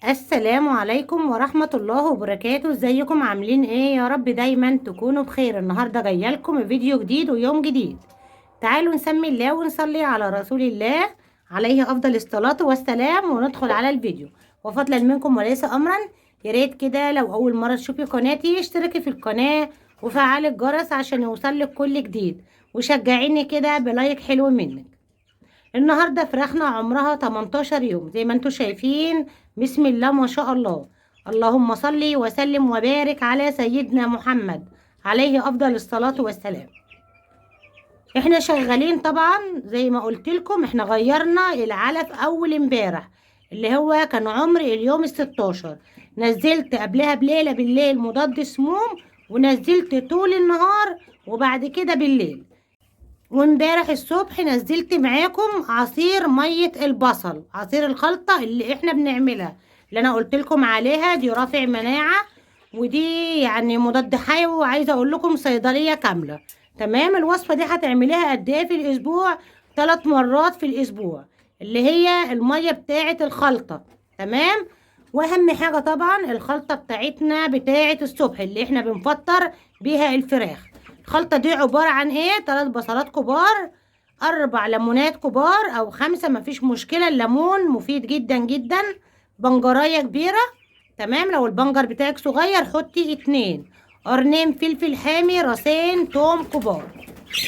السلام عليكم ورحمة الله وبركاته. ازيكم عاملين ايه؟ يا رب دايما تكونوا بخير. النهاردة جاية لكم فيديو جديد ويوم جديد. تعالوا نسمي الله ونصلي على رسول الله عليه افضل الصلاة والسلام، وندخل على الفيديو. وفضلا منكم وليس امرا، يا ريت كده لو اول مرة تشوفي قناتي اشتركي في القناة وفعلي الجرس عشان يوصلك كل جديد، وشجعيني كده ب like حلو منك. النهارده فراخنا عمرها 18 يوم زي ما انتم شايفين، بسم الله ما شاء الله، اللهم صل وسلم وبارك على سيدنا محمد عليه افضل الصلاة والسلام. احنا شغالين طبعا زي ما قلت لكم، احنا غيرنا العلف اول امبارح اللي هو كان عمر اليوم 16، نزلت قبلها بليلة بالليل مضاد سموم، ونزلت طول النهار وبعد كده بالليل. وامبارح الصبح نزلت معاكم عصير مية البصل، عصير الخلطة اللي احنا بنعملها اللي انا قلت لكم عليها دي، رافع مناعة ودي يعني مضاد حيوي، وعايزة اقول لكم صيدلية كاملة. تمام. الوصفة دي هتعمليها قد ايه في الاسبوع؟ 3 مرات في الاسبوع، اللي هي المية بتاعة الخلطة. تمام. واهم حاجة طبعا الخلطة بتاعتنا بتاعة الصبح اللي احنا بنفطر بيها الفراخ. الخلطة دي عبارة عن ايه؟ 3 بصلات كبار، 4 ليمونات كبار او 5 مفيش مشكلة، الليمون مفيد جدا جدا، بنجراية كبيرة. تمام. لو البنجر بتاعك صغير حطي 2، قرنين فلفل حامي، راسين توم كبار.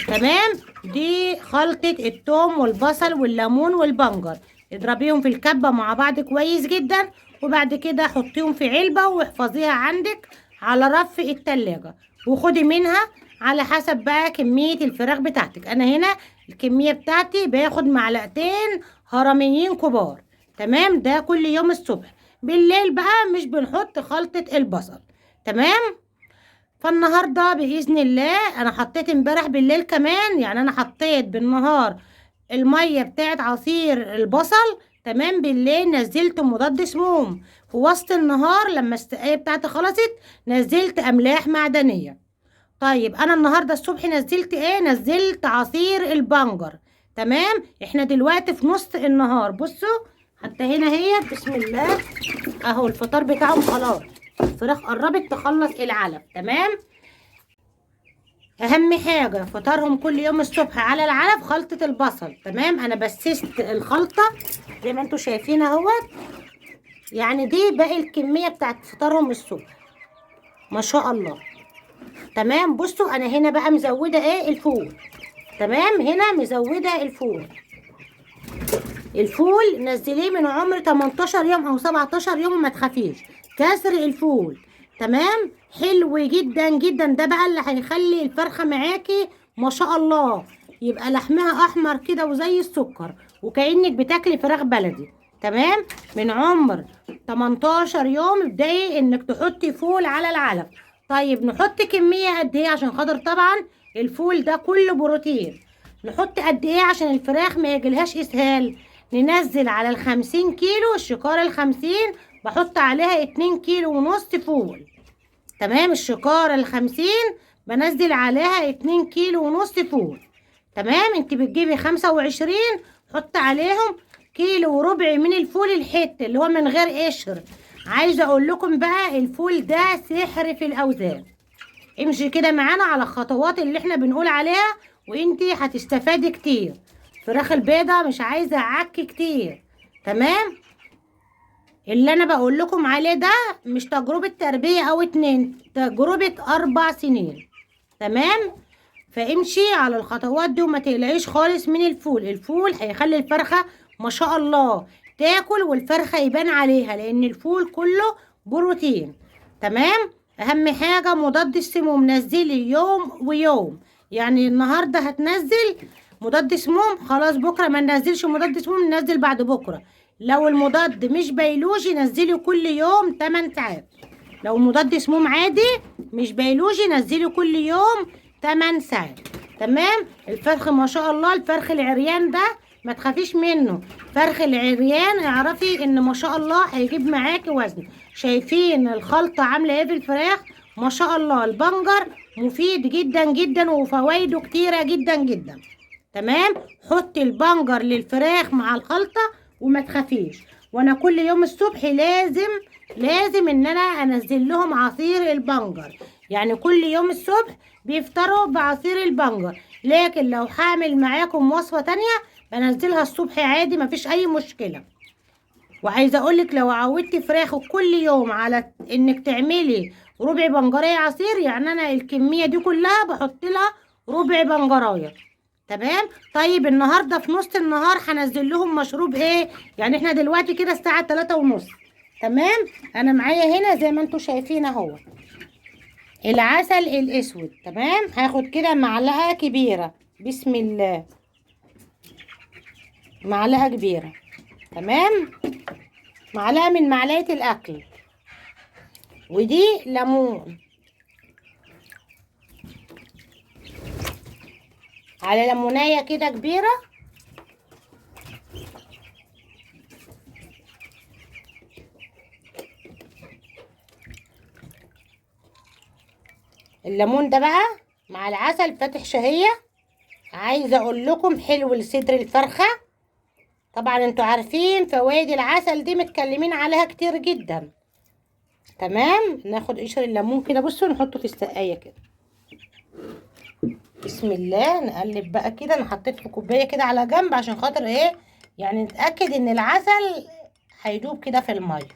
تمام. دي خلطة التوم والبصل والليمون والبنجر، اضربيهم في الكبة مع بعض كويس جدا، وبعد كده حطيهم في علبة واحفظيها عندك على رف التلاجة، وخدي منها على حسب بقى كمية الفراخ بتاعتك. انا هنا الكمية بتاعتي باخد معلقتين هرميين كبار. تمام. ده كل يوم الصبح. بالليل بقى مش بنحط خلطة البصل. تمام. فالنهاردة بإذن الله انا حطيت امبارح بالليل كمان، يعني انا حطيت بالنهار المية بتاعت عصير البصل. تمام. بالليل نزلت مضاد سموم. في وسط النهار لما السقاية بتاعتي خلصت نزلت املاح معدنية. طيب انا النهارده الصبح نزلت ايه؟ نزلت عصير البنجر. تمام. احنا دلوقتي في نص النهار، بصوا حتى هنا هي بسم الله اهو الفطار بتاعهم خلاص، الفراخ قربت تخلص العلف. تمام. اهم حاجة فطارهم كل يوم الصبح على العلف خلطه البصل. تمام. انا بسست الخلطة زي ما انتم شايفين اهوت، يعني دي باقي الكمية بتاعت فطارهم الصبح ما شاء الله. تمام. بصوا انا هنا بقى مزوده ايه؟ الفول. تمام. هنا مزوده الفول. الفول نزليه من عمر 18 يوم او 17 يوم وما تخافيش، كسر الفول. تمام. حلو جدا جدا. ده بقى اللي هيخلي الفرخه معاكي ما شاء الله يبقى لحمها احمر كده وزي السكر، وكأنك بتاكلي فراخ بلدي. تمام. من عمر 18 يوم ابدأي انك تحطي فول على العلف. طيب نحط كمية قد ايه؟ عشان خاطر طبعا الفول ده كله بروتين. نحط قد ايه عشان الفراخ ما يجيلهاش اسهال؟ ننزل على 50 كيلو، الشكارة 50 بحط عليها 2.5 كيلو فول. تمام. الشكارة 50 بنزل عليها 2.5 كيلو فول. تمام. انت بتجيبي 25 حط عليهم 1.25 كيلو من الفول الحت اللي هو من غير قشر. عايزه اقول لكم بقى الفول ده سحر في الاوزان. امشي كده معانا على الخطوات اللي احنا بنقول عليها وانتي هتستفادي كتير. فراخ البيضة مش عايزه عك كتير. تمام. اللي انا بقول لكم عليه ده مش تجربه تربيه او 2، تجربه 4 سنين. تمام. فامشي على الخطوات دي وما تقلقيش خالص من الفول. الفول هيخلي الفرخه ما شاء الله تاكل والفرخه يبان عليها، لان الفول كله بروتين. تمام. اهم حاجة مضاد السموم، نزلي يوم ويوم. يعني النهارده هتنزل مضاد سموم، خلاص بكره ما ننزلش مضاد سموم، ننزل بعد بكره. لو المضاد مش بيولوجي نزلي كل يوم 8 ساعات. لو مضاد سموم عادي مش بيولوجي نزلي كل يوم 8 ساعات. تمام. الفرخ ما شاء الله، الفرخ العريان ده ما تخافيش منه. فرخ العريان اعرفي ان ما شاء الله هيجيب معاكي وزن. شايفين الخلطة عاملة ايه في الفراخ ما شاء الله. البنجر مفيد جدا جدا وفوائده كتيرة جدا جدا. تمام. حطي البنجر للفراخ مع الخلطة وما تخافيش. وانا كل يوم الصبح لازم لازم ان انا انزل لهم عصير البنجر. يعني كل يوم الصبح بيفطروا بعصير البنجر. لكن لو هعمل معاكم وصفة تانية بنزلها الصبح عادي، مفيش اي مشكلة. وعايزه اقولك لو عودتي فراخك كل يوم على انك تعملي ربع بنجرية عصير، يعني انا الكمية دي كلها بحط لها ربع بنجرايه. تمام. طيب النهارده في نص النهار هنزل لهم مشروب ايه؟ يعني احنا دلوقتي كده الساعة 3:30. تمام. انا معايا هنا زي ما انتم شايفين اهو العسل الاسود. تمام. هاخد كده معلقه كبيرة، بسم الله، معلقه كبيرة. تمام. معلقه من معلقه الاكل. ودي ليمون على ليمونيه كده كبيرة. الليمون ده بقى مع العسل فاتح شهية. عايزه اقول لكم حلو لصدر الفرخه. طبعا انتوا عارفين فوائد العسل دي، متكلمين عليها كتير جدا. تمام. ناخد قشر الليمون كده، بصوا، نحطه في السقاية كده، بسم الله. نقلب بقى كده. انا حطيت في كوباية كده على جنب عشان خاطر ايه؟ يعني نتاكد ان العسل هيدوب كده في المية.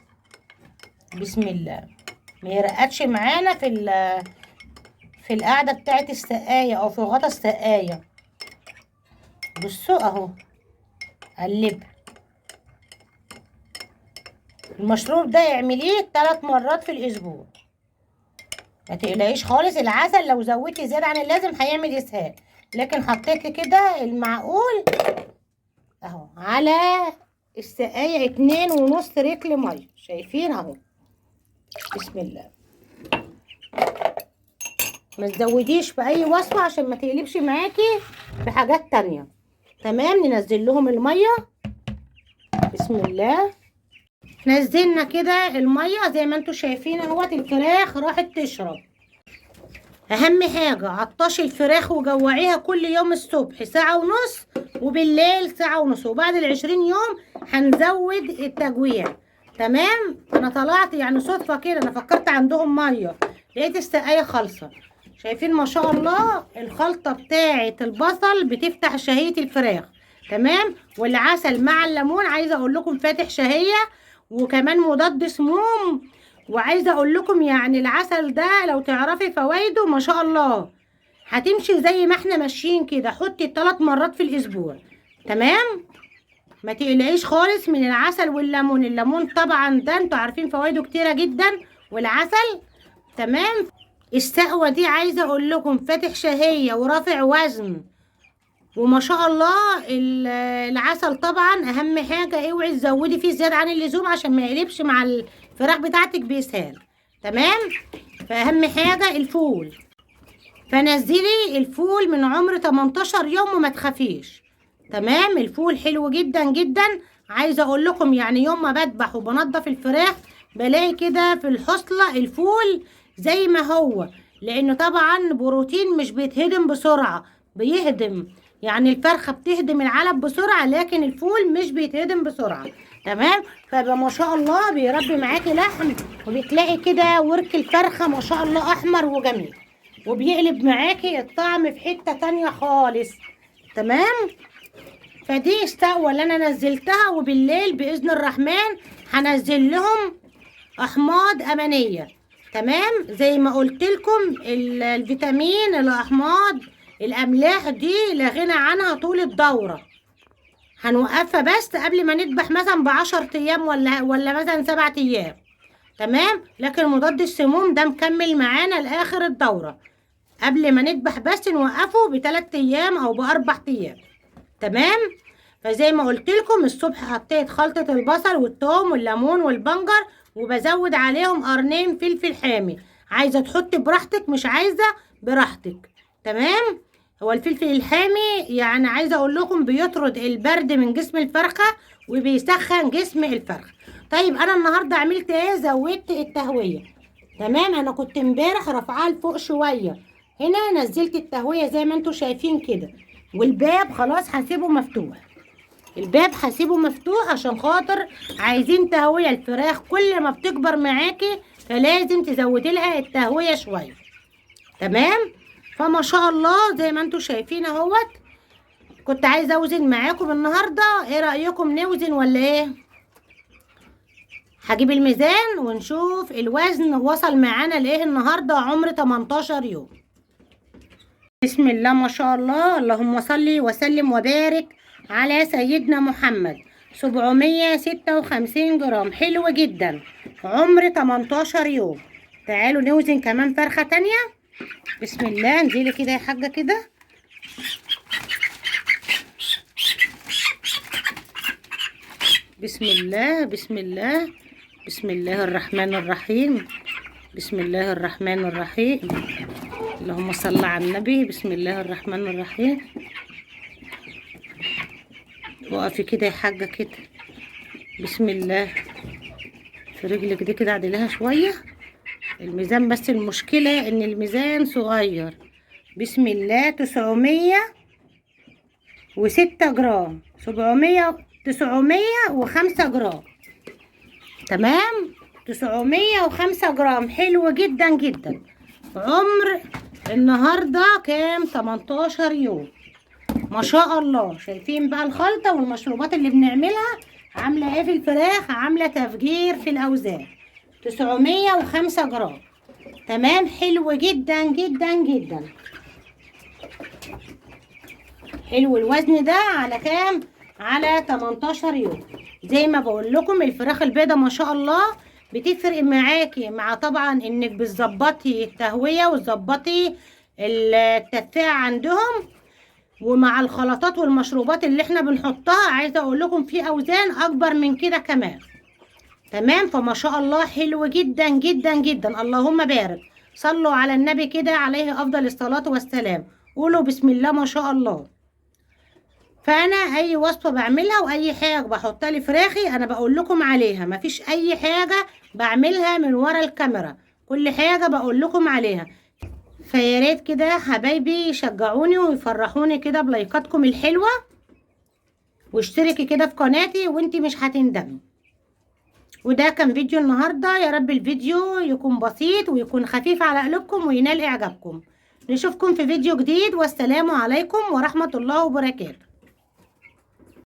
بسم الله، ما يرقدش معانا في القعدة بتاعت السقاية او في غطا السقاية. بصوا اهو، قلب المشروب ده، اعمليه 3 مرات في الاسبوع، ما تقلقيش خالص. العسل لو زودتي زيادة عن اللازم هيعمل اسهال، لكن حطيت كده المعقول اهو على السقاية 2.5 رتل مية، شايفين اهو. بسم الله. ما تزوديش في اي وصفه عشان ما تقلبش معاكي في حاجات تانية. تمام. ننزل لهم المية، بسم الله. نزلنا كده المية زي ما انتم شايفين اهوت، الفراخ راحت تشرب. اهم حاجة عطشي الفراخ وجوعيها كل يوم الصبح 1.5 وبالليل 1.5، وبعد 20 يوم هنزود التجويع. تمام. انا طلعت يعني صدفة كده، انا فكرت عندهم مية، لقيت السقاية خالصة. شايفين ما شاء الله الخلطة بتاعه البصل بتفتح شهية الفراخ. تمام. والعسل مع الليمون عايزه اقول لكم فاتح شهية، وكمان مضاد سموم. وعايزه اقول لكم يعني العسل ده لو تعرفي فوائده ما شاء الله هتمشي زي ما احنا ماشيين كده. حطي 3 مرات في الاسبوع. تمام. ما تقلقيش خالص من العسل والليمون. الليمون طبعا ده انتوا عارفين فوائده كتيرة جدا، والعسل. تمام. السقوه دي عايزه اقول لكم فاتح شهية ورافع وزن وما شاء الله. العسل طبعا اهم حاجة اوعي تزودي فيه زيادة عن اللزوم عشان ما يقلبش مع الفراخ بتاعتك بيسهال. تمام. فاهم حاجة الفول، فنزلي الفول من عمر 18 يوم وما تخافيش. تمام. الفول حلو جدا جدا. عايزه اقول لكم يعني يوم ما بذبح وبنضف الفراخ بلاقي كده في الحصله الفول زي ما هو، لانه طبعا بروتين مش بيتهدم بسرعة، بيهدم يعني الفرخه بتهدم العلب بسرعة، لكن الفول مش بيتهدم بسرعة. تمام. فبقى ما شاء الله بيربي معاكي لحم، وبتلاقي كده ورك الفرخه ما شاء الله احمر وجميل، وبيقلب معاكي الطعم في حتة تانية خالص. تمام. فدي السقوه اللي انا نزلتها، وبالليل باذن الرحمن هنزل لهم احماض امينيه. تمام. زي ما قلت لكم الفيتامين، الاحماض، الاملاح دي لا غنى عنها طول الدورة. هنوقفها بس قبل ما نذبح مثلا ب10 ايام ولا مثلا 7 ايام. تمام. لكن مضاد السموم ده مكمل معانا لاخر الدورة، قبل ما نذبح بس نوقفه ب3 ايام او ب4 ايام. تمام. فزي ما قلت لكم الصبح حطيت خلطه البصل والثوم والليمون والبنجر، وبزود عليهم قرنين فلفل حامي. عايزه تحطي براحتك، مش عايزه براحتك. تمام. هو الفلفل الحامي يعني عايزه اقول لكم بيطرد البرد من جسم الفرخه وبيسخن جسم الفرخه. طيب انا النهارده عملت ايه؟ زودت التهويه. تمام. انا كنت امبارح رافعاها لفوق شوية، هنا نزلت التهويه زي ما انتم شايفين كده، والباب خلاص هسيبه مفتوح. الباب هسيبه مفتوح عشان خاطر عايزين تهوية. الفراخ كل ما بتكبر معاكي فلازم تزودي لها التهوية شوية. تمام. فما شاء الله زي ما انتم شايفين اهوت. كنت عايزه اوزن معاكم النهارده، ايه رايكم نوزن ولا ايه؟ هجيب الميزان ونشوف الوزن وصل معانا لايه النهارده. عمر 18 يوم. بسم الله ما شاء الله، اللهم صل وسلم وبارك على سيدنا محمد. 756 جرام، حلو جدا، عمر 18 يوم. تعالوا نوزن كمان فرخة تانية. بسم الله، انزلي كده يا حاجة كده. بسم الله بسم الله بسم الله الرحمن الرحيم، بسم الله الرحمن الرحيم، اللهم صل على النبي. بسم الله الرحمن الرحيم. وقفي كده يا حاجة كده. بسم الله. في رجلك دي كده عدلها شوية الميزان، بس المشكلة ان الميزان صغير. بسم الله. 906 جرام، 905 جرام. تمام، 905 جرام، حلو جدا جدا. عمر النهارده كام؟ 18 يوم. ما شاء الله. شايفين بقى الخلطة والمشروبات اللي بنعملها عاملة ايه في الفراخ؟ عاملة تفجير في الأوزان. 905 جرام. تمام، حلو جدا جدا جدا. حلو الوزن ده على كام؟ على 18 يوم. زي ما بقول لكم الفراخ البيضة ما شاء الله بتفرق معاكي، مع طبعا انك بتظبطي التهوية وتظبطي التدفئة عندهم، ومع الخلطات والمشروبات اللي احنا بنحطها. عايزه اقول لكم في اوزان اكبر من كده كمان. تمام، فما شاء الله حلو جدا جدا جدا، اللهم بارك. صلوا على النبي كده عليه افضل الصلاة والسلام، قولوا بسم الله ما شاء الله. فانا اي وصفه بعملها واي حاجة بحطها لفراخي انا بقول لكم عليها، مفيش اي حاجة بعملها من ورا الكاميرا، كل حاجة بقول لكم عليها. فيا ريت كده حبايبي يشجعوني ويفرحوني كده بلايكاتكم الحلوة، واشتركي كده في قناتي وانتي مش هتندمي. وده كان فيديو النهارده، يا رب الفيديو يكون بسيط ويكون خفيف على قلوبكم وينال اعجابكم. نشوفكم في فيديو جديد، والسلام عليكم ورحمة الله وبركاته.